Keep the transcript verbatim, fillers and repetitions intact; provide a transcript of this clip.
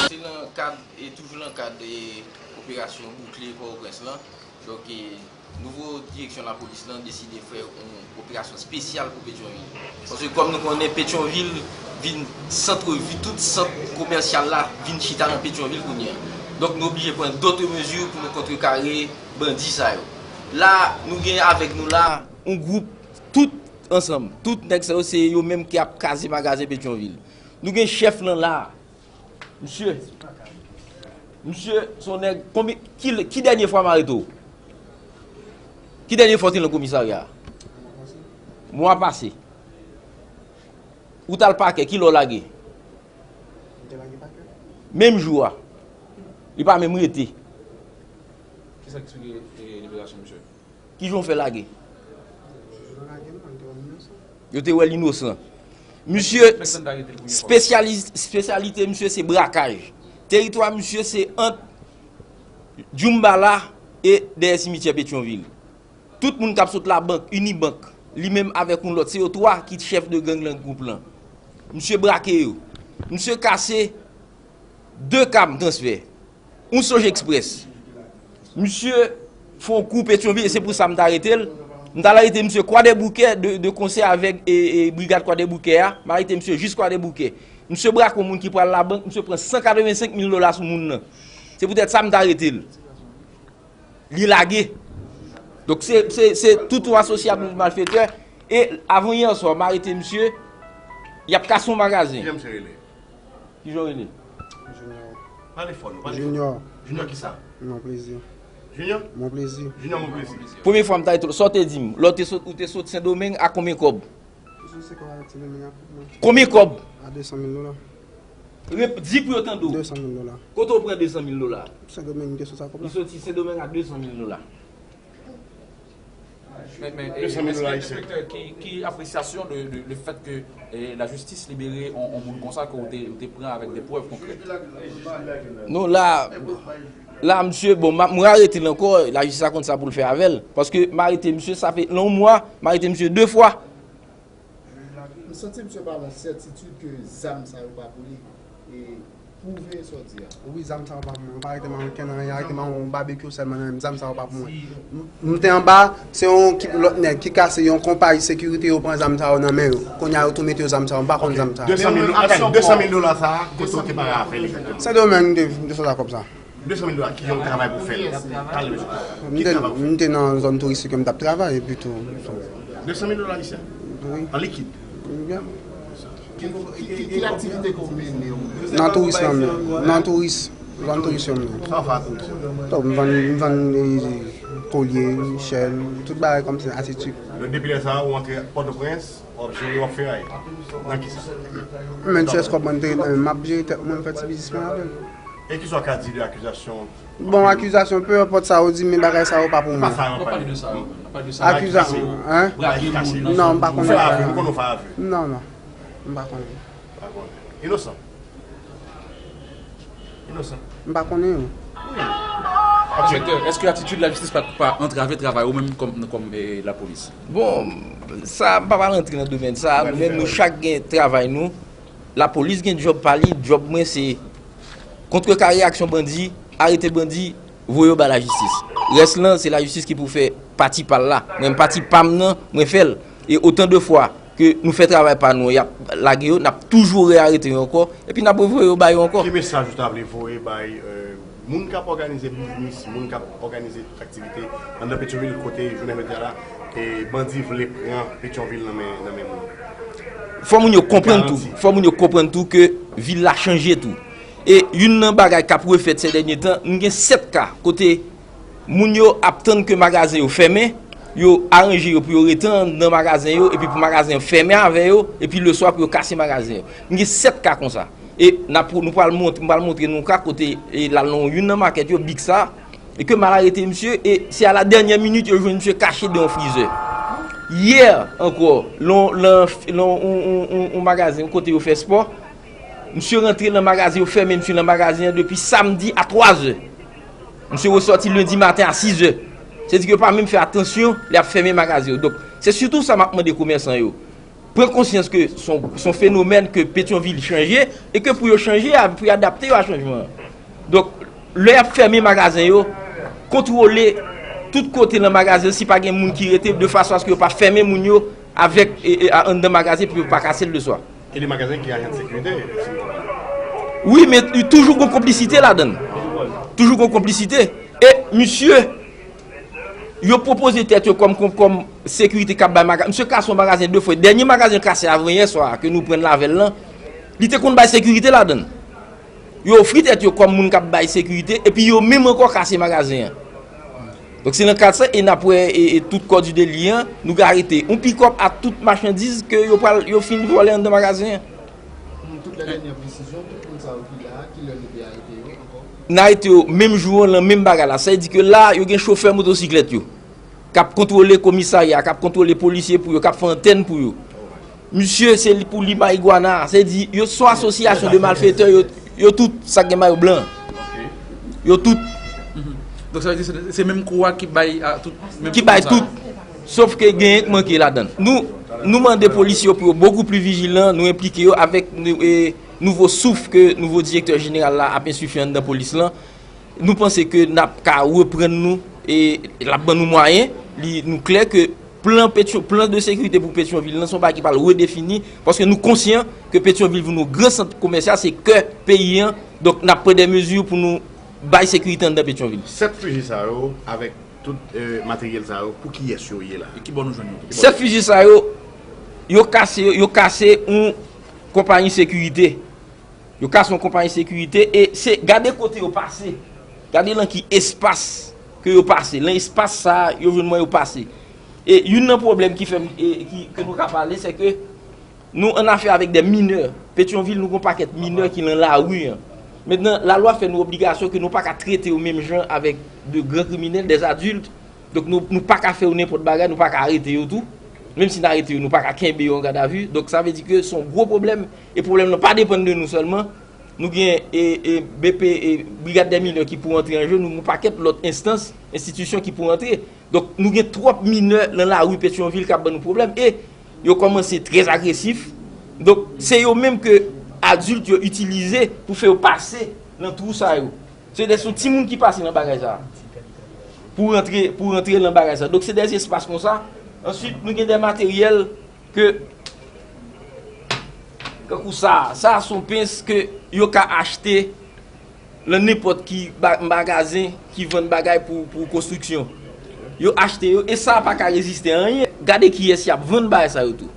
Se nan kad, e toujou nan kad, e operasyon boukle Pòtoprens lan. Donk, e, nouvo direksyon lapolis lan deside fè yon operasyon espesyal pou Petyonvil. Paske kòm nou konnen, Petyonvil vin sant, tout sant komèsyal la vin chita nan Petyonvil kounye a. Donk, nou oblije pran dòt mezi pou nou kontrekare bandi sa yo. La, nou gen avèk nou la yon gwoup, tout ansanm, tout nèg sa yo, se yo menm ki ap kraze magazen Petyonvil. Nou gen chèf lan la. Misye, misye, se yon nèg, konbyen, ki, ki dènye fwa m arete w? Ki dènye fwa w te nan komisarya a? Mwa pase. Ou t al pakè, kilè w lage? Menm jou a. Li pa menm rete. Kisa k eksplike, e, liberasyon misye? Kijan w fè lage? Yo te wè l inosan. Misye, spesyalis-, espesyalite misye se brakaj. Teritwa misye se ant Djoumbala e dèyè simityè Petyonvil. Tout moun k ap sot Labank, Unibank, li menm avèk yon lòt, se yo twa ki chèf de gang lan, gwoup lan. Misye brake yo. Misye kase de kam transfè. Yon Sojexpress. Misye fè yon kou Petyonvil, e se pou sa m t arete l. M t al arete misye Kwadèboukè, de, de konsè avèk, e, e, brigad Kwadèboukè a. M arete misye jis Kwadèboukè. Misye brake yon moun ki pral Labank, misye pran san katrevensenk mil dola sou moun nan. Se poutèt sa m t arete l. Li lage. Donk, se, se, se tout yon asosyasyon malfetè. E avan yè swa, m arete misye, y ap kase yon magazen. Kijan misye rele? Kijan w rele? Junior. Pale fò, non, pale fò. Junior. Junior kisa? Mon Plaisir. Junior? Mon Plaisir. Junior Mon Plaisir. Premye fwa m ta rete, sa w te di m, lè w te sot, ou te sot Sendomeng a konbyen kòb? Konbyen kòb? A de san mil dola. Rep-, di pou yo tande w. De san mil dola. Kote w pran de san mil dola? Sendomeng, m te sot sa kòb la. Li soti Sendomeng a de san mil dola. Men, men, e, enspektè, ki, ki apresyasyon de, de, le fèt ke, e, lajistis libere on, on moun konsa ke w te, w te pran avèk de prèv konkrèt? Non, la, la, misye, bon, m a, mwen arete l ankò, lajistis a konn sa pou l fè avè l. Paske m arete misye, sa fè nan yon mwa, m arete misye de fwa. M santi misye pale an sètitid ke zam sa yo pa pou li. E pwouve sa w di a. Wi, zam sa yo pa pou mwen. Yo pa rete m a okenn anyen, arete m a yon babekyou sèlman nan men m. Zam sa yo pa pou mwen. M, m te anba, se yon ki, lòt nèg ki kase yon konpayi sekirite, yo pran zam sa yo nan men yo. Kounye a yo tou mete yo zam sa yo, m pa konn zam sa yo. De san mil, atann, de san mil dola sa a, kote w te pare avè l egzakteman? Sendomeng, m te, m te sot ak kòb sa. De san mil dola, ki jan w travay pou fè l? Pale, mesye. M te, m te nan zòn touristik, m t ap travay, epi tou. De san mil dola ayisyen? Wi. An likid? Byen. Ki, ki, ki, ki aktivite ke w mennen? Nan touris lan menm. Nan touris. Zòn touris yo menm. Sa w fè ak touris yo? Tou, m vann, m vann, e, kolye, chèn, tout bagay kòmsi, asetik. Donk, depi lè sa a, ou antre Pòtoprens, w ap jere, w ap feraye. Nan kisa? Men, se kòb mwen te, m ap jere tèt mwen, m fè ti biznis mwen avè l. E kisa w ka di de akizasyon? Bon, akizasyon, pe enpòt sa yo di, men bagay sa yo pa pou mwen. Akizasyon, hein? Non, m pa konnen. Ou fè avè, ou konnen w fè avè? Non, non. M pa konnen. Pa konnen. Inosan. Inosan. M pa konnen yo. Wi. Enspektè, èske atitid lajistis pa, pa antrave travay ou menm kòm, kòm, eh, lapolis? Bon, sa, m pa pral antre nan domèn sa. Nou menm, nou chak gen travay nou. Lapolis gen djòb pa li, djòb mwen se kontrekare aksyon bandi, arete bandi, voye yo ba lajistis. Rès lan, se lajistis ki pou fè pati pa l la. Mwen, pati pa m nan, mwen fè l. E otan de fwa ke nou fè travay pa nou, y ap lage yo, n ap toujou rearete yo ankò, epi n ap revoye yo ba yo ankò. Ki mesaj ou ta vle voye bay, euh, moun k ap òganize biznis, moun k ap òganize aktivite anndan Petyonvil kote jounen jodi a la, e bandi vle pran Petyonvil nan men, nan men moun? Fò moun yo konprann tou, fò moun yo konprann tou ke vil la chanje tou. E youn nan bagay k ap refèt sè dènye tan, nou gen sèt ka kote moun yo ap tann ke magazen yo fèmen, yo aranje yo pou yo rete anndan magazen yo, epi pou magazen yo fèmen avè yo, epi leswa pou yo kase magazen yo. Nou gen sèt ka konsa. E n ap, nou pral montre, m pral montre nou ka kote e l al nan youn nan makèt yo, Big sa, e ke m al arete misye, e se a la dènyè minit yo jwenn misye kache de yon frizè. Yè ankò, lan, lan, lan yon, yon, yon, yon magazen, yon kote yo fè spò, misye rantre nan magazen, yo fèmen misye nan magazen an depi samdi a twa zè. Misye resòti lendi maten a sis zè. Se di ke yo pa menm fè atansyon lè y ap fèmen magazen yo. Donk, se sitou sa m ap mande komèsan yo. Pran konsyans ke se yon, se yon fenomèn ke Petyonvil chanje e ke pou yo chanje, a, pou yo adapte yo a chanjman an. Donk, lè y ap fèmen magazen yo, kontwole tout kote nan magazen, si pa gen moun ki rete, de fason aske yo pa fèmen moun yo avèk, e, e, a, anndan magazen pou yo pa kase l de swa. E de magazen ki ajan de sekirite, si m konprann. Wi, men toujou gon konplisite ladan l. Toujou gon konplisite. E misye, yo pwopoze tèt yo kòm, kòm, kòm sekirite k ap bay magazen. Misye kase yon magazen de fwa. Dènye magazen kase avanyè swa a ke nou pran l avè l lan, li te konn bay sekirite ladan l. Yo ofri tèt yo kòm moun k ap bay sekirite, epi yo menm ankò kase magazen an. Donk, se nan kad sa, e n ap wè, e, e tout kò di deli an, nou ka arete yon pikòp ak tout machandiz ke yo pral, yo fin vòlè anndan magazen an. Tout lè dènyè presizyon, tout moun sa yo ki la a, kilè nou te arete yo ankò? N arete yo menm jou an, lan menm bagay la. Sa vle di ke la, yo gen chofè motosiklèt yo k ap kontwole komisarya, k ap kontwole polisye pou yo, k ap fè antèn pou yo. Misye, se li pou li marigwana. Se di, yo se yon asosyasyon de malfetè, yo, yo tout, sa k gen mayo blan. Yo tout. Donk, sa vle di, se, se menm kou a ki bay a tout, menm kou sa. Ki bay tout. Sof ke genyen k manke ladan l. Nou, nou mande polisye yo pou yo bokou pli vijilan, nou enplike yo avèk nou, e, nouvo souf ke nouvo direktè jeneral la ap ensifle anndan polis lan. Nou panse ke n ap ka reprann nou e l ap ban nou mwayen. Li, nou klè ke plan Petyon-, plan de sekirite pou Petyonvil lan se yon bagay ki pral redefini, paske nou konsyan ke Petyonvil vin yon gran sant komèsyal, se kè peyi an. Donk, n ap pran de mezi pou nou bay sekirite anndan Petyonvil. Sèt fiji sa yo, avèk tout, e, materyèl sa yo, pou kiyès yo ye la? E ki bò nou jwenn yo? Sèt fiji sa yo, yo kase, yo kase yon konpayi sekirite. Yo kase yon konpayi sekirite e se, gade kote yo pase. Gade lan ki espas ke yo pase. Lan espas sa a, yo jwenn mwen yo pase. E youn nan pwoblèm ki fè m, e, ki, ke nou ka pale, se ke nou an afè avèk de minè. Petyonvil, nou gon pakèt minè ki lan lari an. Mentnan, lalwa fè nou obligasyon ke nou pa ka trete yo menm jan avèk de gran kriminèl, de adilt. Donk, nou, nou pa ka fè yo nenpòt bagay, nou pa ka arete yo tou. Menm si n arete yo, nou pa ka kenbe yo an gadavi. Donk, sa vle di ke se yon gwo pwoblèm. E pwoblèm nan pa depann de nou sèlman. Nou gen, e, e, B P, e, Brigad dè Minè ki pou antre an jeu, nou gen yon pakèt lòt enstans, enstitisyon ki pou antre. Donk, nou gen twòp minè lan lari Petyonvil k ap ban nou pwoblèm. E yo kòmanse trè agresif. Donk, se yo menm ke adilt yo itilize pou fè yo pase lan twou sa yo. Se de, se yon timoun ki pase nan bagay sa a. Pou rantre, pou rantre nan bagay sa a. Donk, se de espas konsa. Answit, nou gen de materyèl ke, kankou sa a. Sa a se yon pens ke yo ka achte lan nenpòt ki ba-, magazen ki vann bagay pou, pou konstriksyon. Yo achte yo, e sa a pa ka reziste anyen. Gade kiyès y ap vann bagay sa yo tou.